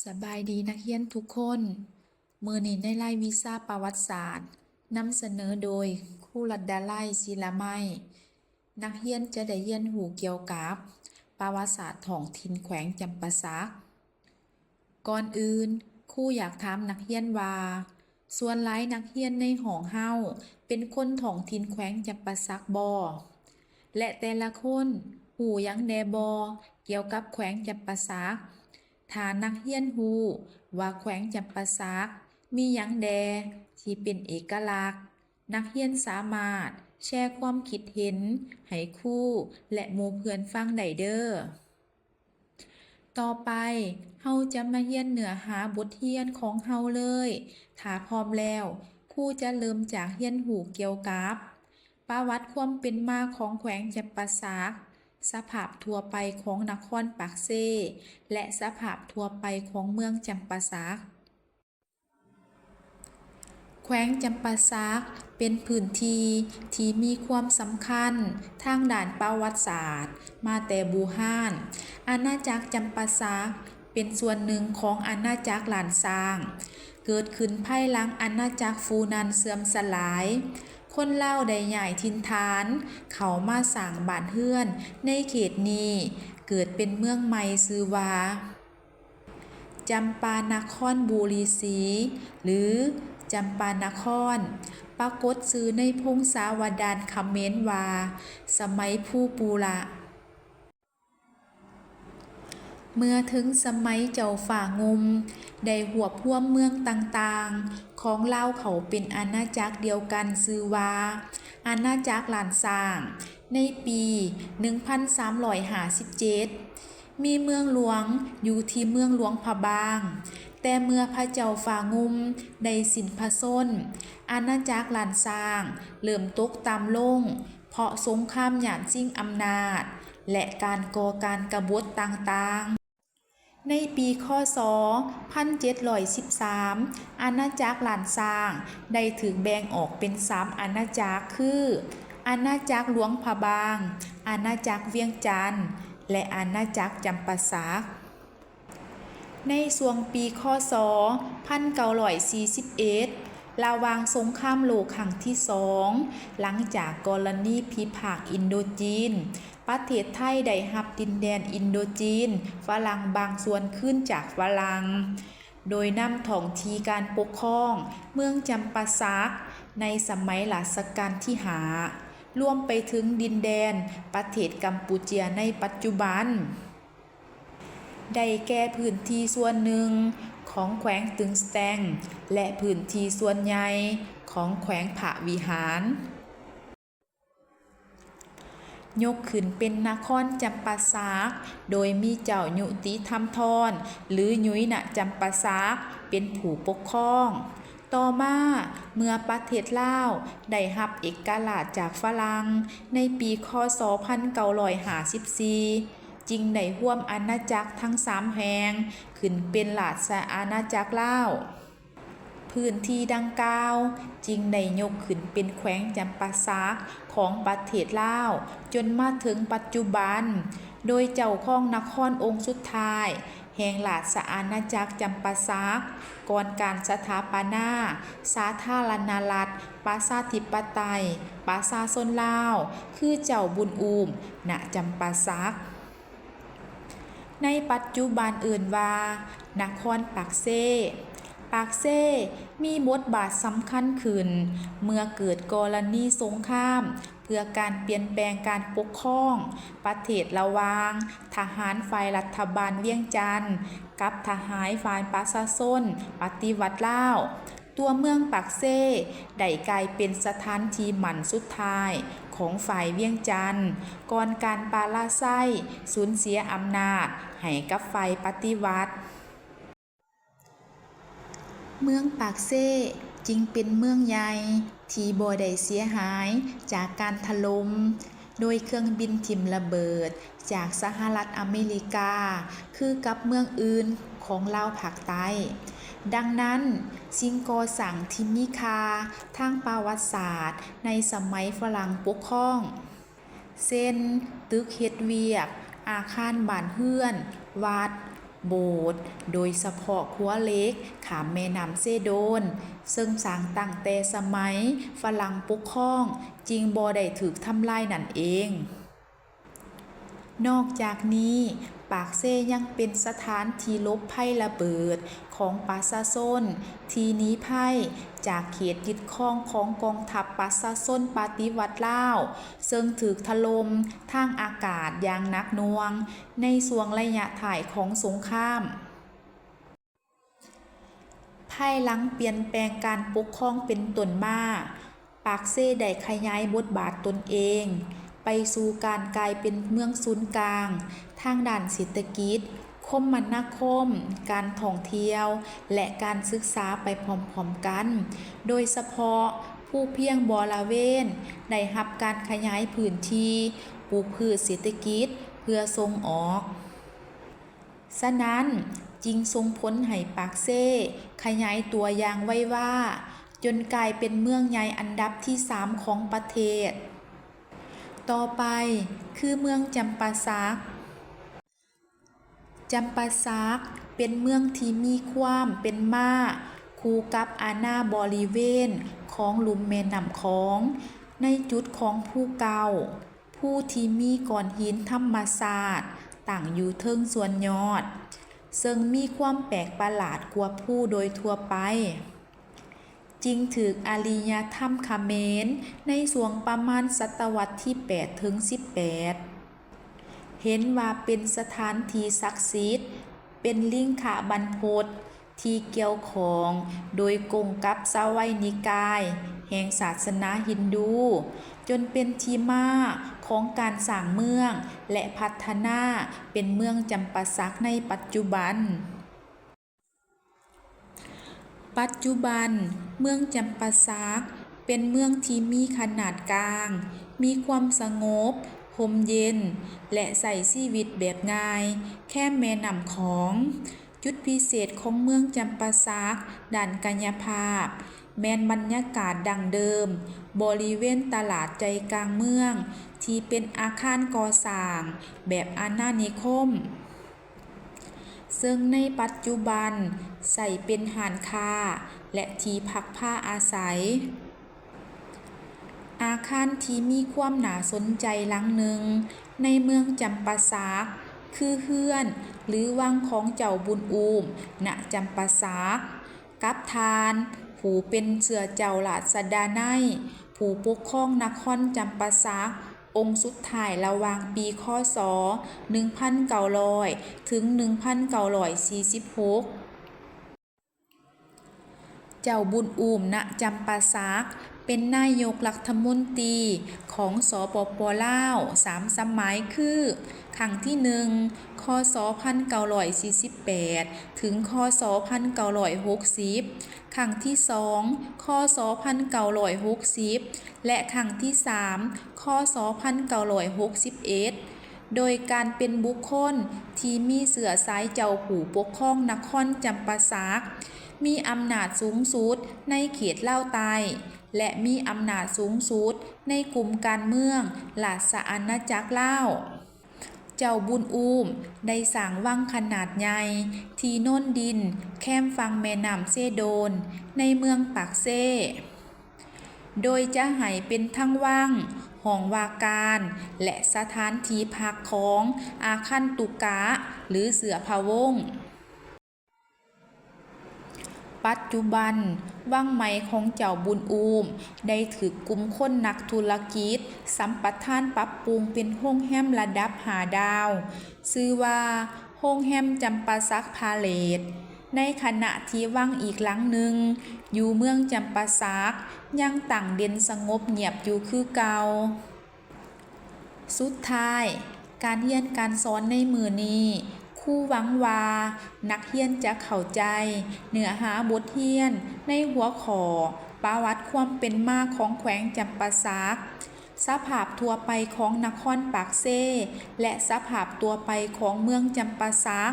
ສະບາຍດີນັກຮຽນທຸກຄົນ. ມື້ນີ້ໃນລາຍວິຊາປະຫວັດສາດ ນຳສະເໜີໂດຍ ຄູລັດດາໄລ ສີລາໄມ. ນັກຮຽນຈະໄດ້ຮຽນຮູ້ກ່ຽວກັບປະຫວັດສາດທ້ອງຖິ່ນແຂວງຈຳປາສັກ. ກ່ອນອື່ນ, ຄູຢາກຖາມນັກຮຽນວ່າ, ສ່ວນຫຼາຍນັກຮຽນໃນຫ້ອງເຮົາເປັນຄົນທ້ອງຖິ່ນແຂວງຈຳປາສັກບໍ່? ແລະ ແຕ່ລະຄົນຮູ້ຫຍັງແດ່ບໍ່ກ່ຽວກັບແຂວງຈຳປາສັກ? ຖ້ານັກຮຽນຮູ້ວ່າແຂວງຈຳປາສັກມີຫຍັງແດ່ທີ່ເປັນເອກະລັກ, ນັກຮຽນສາມາດແຊຄວາມຄິດເຫັນໃຫ້ຄູ ແລະ ໝູ່ເພື່ອນຟັງໄດ້ເດີ້. ຕໍ່ໄປ, ເຮົາຈະມາຮຽນເນື້ອຫາບົດຮຽນຂອງເຮົາເລີຍ. ຖ້າພ້ອມແລ້ວ, ຄູຈະເລີ່ມຈາກຮຽນຮູ້ກ່ຽວກັບປະຫວັດຄວາມເປັນມາຂອງແຂວງຈຳປາສັກ, ສະພາບທົ່ວໄປຂອງນະຄອນປາກເຊ ແລະ ສະພາບທົ່ວໄປຂອງເມືອງຈຳປາສັກ. ແຂວງຈຳປາສັກເປັນພື້ນທີ່ທີ່ມີຄວາມສຳຄັນທາງດ້ານປະຫວັດສາດມາແຕ່ບູຮານ. ອານາຈັກຈຳປາສັກເປັນສ່ວນໜຶ່ງຂອງອານາຈັກລ້ານຊ້າງ, ເກີດຂຶ້ນພາຍຫຼັງອານາຈັກຟູນານເສື່ອມສະຫຼາຍ. ຄົນລາວໄດ້ຍ້າຍຖິ່ນຖານເຂົ້າມາສ້າງບ້ານເຮືອນໃນເຂດນີ້, ເກີດເປັນເມືອງໃໝ່ຊື່ວ່າ ຈຳປານະຄອນບູລີສີ ຫຼື ຈຳປານະຄອນ, ປາກົດຊື່ໃນພົງສາວະດານຂະເໝນວ່າ ສະໄໝພູປູລະ. ເມື່ອເຖິງສະໄໝເຈົ້າຟ້າງຸ່ມ ໄດ້ຮວບຮວມເມືອງຕ່າງໆຂອງລາວເຂົ້າເປັນອານາຈັກດຽວກັນ ຊື່ວ່າ ອານາຈັກລ້ານຊ້າງ ໃນປີໜຶ່ງພັນສາມຮ້ອຍຫ້າສິບເຈັດ. ມີເມືອງຫຼວງຢູ່ທີ່ເມືອງຫຼວງພະບາງ, ແຕ່ເມື່ອພະເຈົ້າຟ້າງຸ່ມໄດ້ສິ້ນພະຊົນ, ອານາຈັກລ້ານຊ້າງເລີ່ມຕົກຕ່ຳລົງ ເພາະສົງຄາມຫຍາດຊິງອຳນາດ ແລະ ການກໍ່ການກະບົດຕ່າງໆ. ໃນປີ ຄ.ສ. ພັນເຈັດຮ້ອຍສິບສາມ ອານາຈັກລ້ານຊ້າງໄດ້ຖືກແບ່ງອອກເປັນສາມອານາຈັກ ຄື ອານາຈັກຫຼວງພະບາງ, ອານາຈັກວຽງຈັນ ແລະ ອານາຈັກຈຳປາສັກ. ໃນຊ່ວງປີ ຄ.ສ. ພັນເກົ້າຮ້ອຍສີ່ສິບເອັດ ລະຫວ່າງສົງຄາມໂລກຄັ້ງທີສອງ, ຫຼັງຈາກກໍລະນີພິພາກອິນໂດຈີນ, ປະເທດໄທໄດ້ຮັບດິນແດນອິນໂດຈີນຝຣັ່ງບາງສ່ວນຄືນຈາກຝຣັ່ງ, ໂດຍນຳທ້ອງທີ່ການປົກຄອງເມືອງຈຳປາສັກໃນສະໄໝລາຊະການທີຫ້າ, ລວມໄປເຖິງດິນແດນປະເທດກຳປູເຈຍໃນປັດຈຸບັນ, ໄດ້ແກ່ພື້ນທີ່ສ່ວນໜຶ່ງຂອງແຂວງຕຶງສະແຕງ ແລະ ພື້ນທີ່ສ່ວນໃຫຍ່ຂອງແຂວງພະວິຫານ. ຍົກຂຶ້ນເປັນນະຄອນຈຳປາສັກ ໂດຍມີເຈົ້າຍຸຕິທຳທອນ ຫຼື ຍຸຍນະຈຳປາສັກ ເປັນຜູ້ປົກຄອງ. ຕໍ່ມາ, ເມື່ອປະເທດລາວໄດ້ຮັບເອກະລາດຈາກຝຣັ່ງໃນປີ ຄ.ສ. ພັນເກົ້າຮ້ອຍຫ້າສິບສີ່ ຈຶ່ງໄດ້ຮວມອານາຈັກທັງສາມແຫ່ງຂຶ້ນເປັນລາຊະອານາຈັກລາວ. ພື້ນທີ່ດັ່ງກ່າວຈຶ່ງໄດ້ຍົກຂຶ້ນເປັນແຂວງຈຳປາສັກຂອງປະເທດລາວ ຈົນມາເຖິງປັດຈຸບັນ, ໂດຍເຈົ້າຄອງນະຄອນອົງສຸດທ້າຍແຫ່ງລາຊະອານາຈັກຈຳປາສັກ ກ່ອນການສະຖາປະນາສາທາລະນະລັດ ປະຊາທິປະໄຕ ປະຊາຊົນລາວ ຄືເຈົ້າບຸນອູມ ນະຈຳປາສັກ. ໃນປັດຈຸບັນເອີ້ນວ່ານະຄອນປາກເຊ. ປາກເຊມີບົດບາດສຳຄັນຂຶ້ນເມື່ອເກີດກໍລະນີສົງຄາມເພື່ອການປ່ຽນແປງການປົກຄອງປະເທດລະຫວ່າງທະຫານຝ່າຍລັດຖະບານວຽງຈັນ ກັບທະຫານຝ່າຍປະຊາຊົນປະຕິວັດລາວ. ຕົວເມືອງປາກເຊໄດ້ກາຍເປັນສະຖານທີ່ໝັ້ນສຸດທ້າຍຂອງຝ່າຍວຽງຈັນ ກ່ອນການປາລາໄຊສູນເສຍອຳນາດໃຫ້ກັບຝ່າຍປະຕິວັດ. ເມືອງປາກເຊຈຶ່ງເປັນເມືອງໃຫຍ່ທີ່ບໍ່ໄດ້ເສຍຫາຍຈາກການຖະຫຼົ່ມ ໂດຍເຄື່ອງບິນຖິ້ມລະເບີດຈາກສະຫະລັດອາເມລິກາ ຄືກັບເມືອງອື່ນຂອງລາວພາກໃຕ້. ດັ່ງນັ້ນ, ສິ່ງກໍ່ສ້າງທີ່ມີຄ່າທາງປະຫວັດສາດໃນສະໄໝຝຣັ່ງປົກຄອງ, ເຊັ່ນ ຕຶກເຮັດວຽກ, ອາຄານບ້ານເຮືອນ, ວັດ, ໂຮ ໂບດ, ໂດຍສະເພາະຂົວເຫຼັກຂ້າມແມ່ນ້ຳເຊໂດນ, ເຊິ່ງສ້າງຕັ້ງແຕ່ສະໄໝຝຣັ່ງປົກຄອງ, ຈຶ່ງບໍ່ໄດ້ຖືກທຳລາຍນັ້ນເອງ. ນອກຈາກນີ້, ປາກເຊຍັງເປັນສະຖານທີ່ຫຼົບໄພລະເບີດຂອງປະຊາຊົນທີ່ໜີໄພຈາກເຂດຍຶດຄອງຂອງກອງທັບປະຊາຊົນປະຕິວັດລາວ, ເຊິ່ງຖືກຖະຫຼົ່ມທາງອາກາດຢ່າງໜັກໜ່ວງໃນຊ່ວງໄລຍະທ້າຍຂອງສົງຄາມ. ພາຍຫຼັງປ່ຽນແປງການປົກຄອງເປັນຕົ້ນມາ, ປາກເຊໄດ້ຂະຫຍາຍບົດບາດຕົນເອງໄປສູ່ການກາຍເປັນເມືອງສູນກາງທາງດ້ານເສດຖະກິດ, ຄົມມະນາຄົມ, ການທ່ອງທ່ຽວ ແລະ ການສຶກສາໄປພ້ອມໆກັນ, ໂດຍສະເພາະພູພຽງບໍລະເວນໄດ້ຮັບການຂະຫຍາຍພື້ນທີ່ປູກພືດເສດຖະກິດເພື່ອສົ່ງອອກ. ສະນັ້ນ, ຈຶ່ງສົ່ງຜົນໃຫ້ປາກເຊຂະຫຍາຍຕົວຢ່າງໄວວາ, ຈົນກາຍເປັນເມືອງໃຫຍ່ອັນດັບທີສາມຂອງປະເທດ. ຕໍ່ໄປຄືເມືອງຈຳປາສັກ. ຈຳປາສັກເປັນເມືອງທີ່ມີຄວາມເປັນມາຄູ່ກັບອານາບໍລິເວນຂອງລຸ່ມແມ່ນ້ຳຂອງ ໃນຈຸດຂອງພູເກົ່າ. ພູທີ່ມີກ້ອນຫີນທຳມະຊາດຕັ້ງຢູ່ເທິງສ່ວນຍອດ, ເຊິ່ງມີຄວາມແປກປະຫຼາດກວ່າພູໂດຍທົ່ວໄປ, ຈຶ່ງຖືກອາລິຍະທຳຂະເໝນໃນຊ່ວງປະມານສະຕະວັດທີແປດເຖິງສິບແປດ ເຫັນວ່າເປັນສະຖານທີ່ສັກສິດ, ເປັນລິງຄະບັນພົດ ທີ່ກ່ຽວຂ້ອງໂດຍກົງກັບຊາວໄວນິກາຍແຫ່ງສາສະໜາຮິນດູ, ຈົນເປັນທີ່ມາຂອງການສ້າງເມືອງ ແລະ ພັດທະນາເປັນເມືອງຈຳປາສັກໃນປັດຈຸບັນ. ປັດຈຸບັນ, ເມືອງຈຳປາສັກເປັນເມືອງທີ່ມີຂະໜາດກາງ, ມີຄວາມສະຫງົບ, ຮົ່ມເຢັນ ແລະ ໃຊ້ຊີວິດແບບງ່າຍແຄມແມ່ນ້ຳຂອງ. ຈຸດພິເສດຂອງເມືອງຈຳປາສັກດ້ານກາຍະພາບ ແມ່ນບັນຍາກາດດັ້ງເດີມບໍລິເວນຕະຫຼາດໃຈກາງເມືອງ ທີ່ເປັນອາຄານກໍ່ສ້າງແບບອານານິຄົມ, ເຊິ່ງໃນປັດຈຸບັນໃຊ້ເປັນຮ້ານຄ້າ ແລະ ທີ່ພັກພາອາໄສ. ອາຄານທີ່ມີຄວາມໜ້າສົນໃຈຫຼັງໜຶ່ງໃນເມືອງຈຳປາສັກ ຄືເຮືອນ ຫຼື ວັງຂອງເຈົ້າບຸນອູມ ນະ ຈຳປາສັກ ກັບທ່ານຜູ້ເປັນເຊື້ອເຈົ້າລາຊະດາໄນ ຜູ້ປົກຄອງນະຄອນຈຳປາສັກອົງສຸດທ້າຍລະຫວ່າງປີ ຄ.ສ. ໜຶ່ງພັນເກົ້າຮ້ອຍ ເຖິງ ໜຶ່ງພັນເກົ້າຮ້ອຍສີ່ສິບຫົກ. ເຈົ້າບຸນອູມ ນະ ຈຳປາສັກ ເປັນນາຍົກລັດຖະມົນຕີຂອງ ສປປ ລາວ ສາມສະໄໝ ຄື ຄັ້ງທີໜຶ່ງ ຄ.ສ. ພັນເກົ້າຮ້ອຍສີ່ສິບແປດ ເຖິງ ຄ.ສ. ພັນເກົ້າຮ້ອຍຫົກສິບ, ຄັ້ງທີສອງ ຄ.ສ. ພັນເກົ້າຮ້ອຍຫົກສິບ ແລະ ຄັ້ງທີສາມ ຄ.ສ. ພັນເກົ້າຮ້ອຍຫົກສິບເອັດ ໂດຍການເປັນບຸກຄົນທີ່ມີເຊື້ອສາຍເຈົ້າຜູ້ປົກຄອງນະຄອນຈຳປາສັກ, ມີອຳນາດສູງສຸດໃນເຂດລາວໃຕ້ ແລະ ມີອຳນາດສູງສຸດໃນກຸ່ມການເມືອງລາຊະອານາຈັກລາວ. ເຈົ້າບຸນອູມໄດ້ສ້າງວັງຂະໜາດໃຫຍ່ທີ່ໂນນດິນແຄມຝັ່ງແມ່ນ້ຳເຊໂດນໃນເມືອງປາກເຊ. ໂດຍຈະໃຫ້ເປັນທັງວັງ, ຫ້ອງວ່າການ ແລະ ສະຖານທີ່ພັກຂອງອາຄັນຕຸກະ ຫຼື ເສືອພະວົງ. ປັດຈຸບັນ, ວັງໃໝ່ຂອງເຈົ້າບຸນອູມໄດ້ຖືກກຸ່ມຄົນນັກທຸລະກິດສຳປະທານປັບປຸງເປັນໂຮງແຮມລະດັບຫ້າດາວ, ຊື່ວ່າ ໂຮງແຮມຈຳປາສັກພາເລດ, ໃນຂະນະທີ່ວັງອີກຫຼັງໜຶ່ງຢູ່ເມືອງຈຳປາສັກຍັງຕັ້ງເດັ່ນສະຫງົບງຽບຢູ່ຄືເກົ່າ. ສຸດທ້າຍ, ການຮຽນການສອນໃນມື້ນີ້, ຄູຫວັງວ່ານັກຮຽນຈະເຂົ້າໃຈເນື້ອຫາບົດຮຽນໃນຫົວຂໍ້ປະຫວັດຄວາມເປັນມາຂອງແຂວງຈຳປາສັກ, ສະພາບທົ່ວໄປຂອງນະຄອນປາກເຊ ແລະ ສະພາບທົ່ວໄປຂອງເມືອງຈຳປາສັກ